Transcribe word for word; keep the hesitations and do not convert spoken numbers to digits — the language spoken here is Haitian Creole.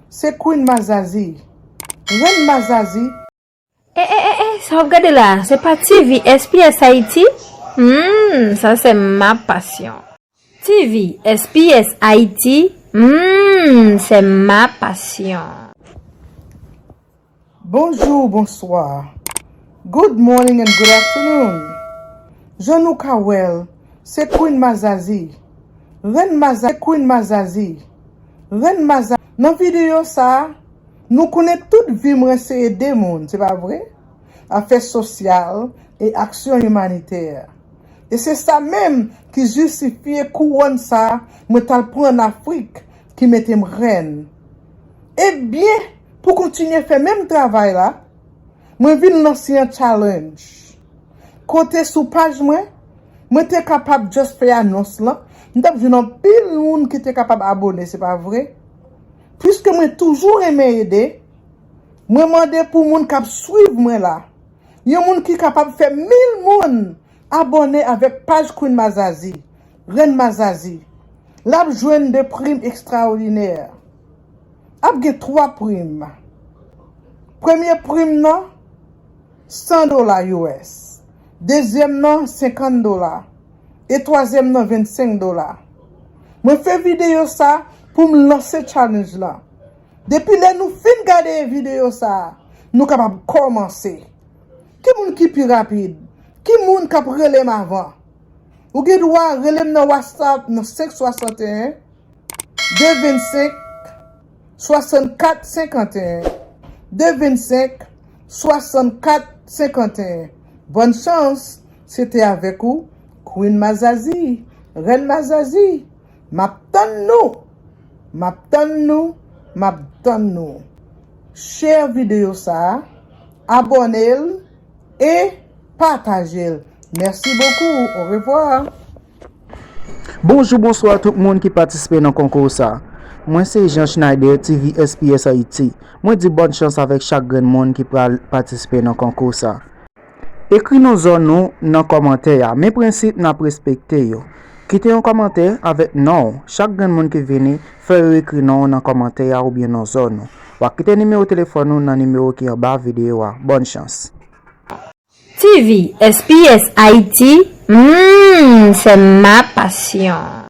Se Queen Mazazi. Rèn Mazazi. Eh, eh, eh, eh, sa w ap gade la, se pa T V S P S Haïti? Hmm, ça c'est ma passion. T V S P S Haïti, hmm, c'est ma passion. Bonjou, bonswa. Good morning and good afternoon. Jan nou ka wè l, se Queen Mazazi. Rèn Mazazi, Queen Mazazi. Rèn Mazazi. Nan videyo sa a, nou konnen tout vi mwen se ede moun, se pa vre? Afè sosyal e aksyon imanitè. E se sa menm ki jistifye kouwòn sa a mwen t al pran ann Afrik, ki mete m rèn. Ebyen, pou kontinye fè menm travay la, mwen vin lanse yon challenge. Kote sou paj mwen, mwen te kapab just fè anons lan, m t ap jwenn anpil moun ki te kapab abone, se pa vre? Piske mwen toujou renmen ede, mwen mande pou moun k ap swiv mwen la, yon moun ki kapab fè mil moun abone avèk paj Queen Mazazi, Rèn Mazazi, l ap jwenn de prim ekstraòdinè. Ap gen twa prim. Premye prim nan, san dola U S. Dezyèm nan, senkant dola. E twazyèm nan, vennsenk dola. Mwen fè videyo sa pou m lanse challenge lan. Depi lè nou fin gade videyo sa a, nou kapab kòmanse. Ki moun ki pi rapid? Ki moun k ap rele m avan? Ou gen dwa rele m nan WhatsApp nan senk swasanteyen, de vennsenk, swasannkat senkanteyen, de vennsenk, swasannkat senkanteyen. Bòn chans, se te avèk ou, Queen Mazazi, Rèn Mazazi. M ap tann nou. M ap tann nou. M ap tann nou. Share videyo sa a, abone l e pataje l. Merci beaucoup. Au revoir. Bonjou, bonswa tout moun ki patisipe nan konkou sa. Mwen se Jean Schneider, T V S P S Haïti. Mwen di bòn chans avèk chak grenn moun ki pral patisipe nan konkou sa. Ekri non zòn nou nan kòmantè a. Men prensip n ap respekte yo. Kite yon kòmantè avèk non w. Chak grenn moun ki vini, fè yo ekri non w nan kòmantè a oubyen non zòn nou. W a kite nimewo telefòn ou nan nimewo ki anba videyo a. Bòn chans. T V S P S Haïti, hmm, c'est ma passion.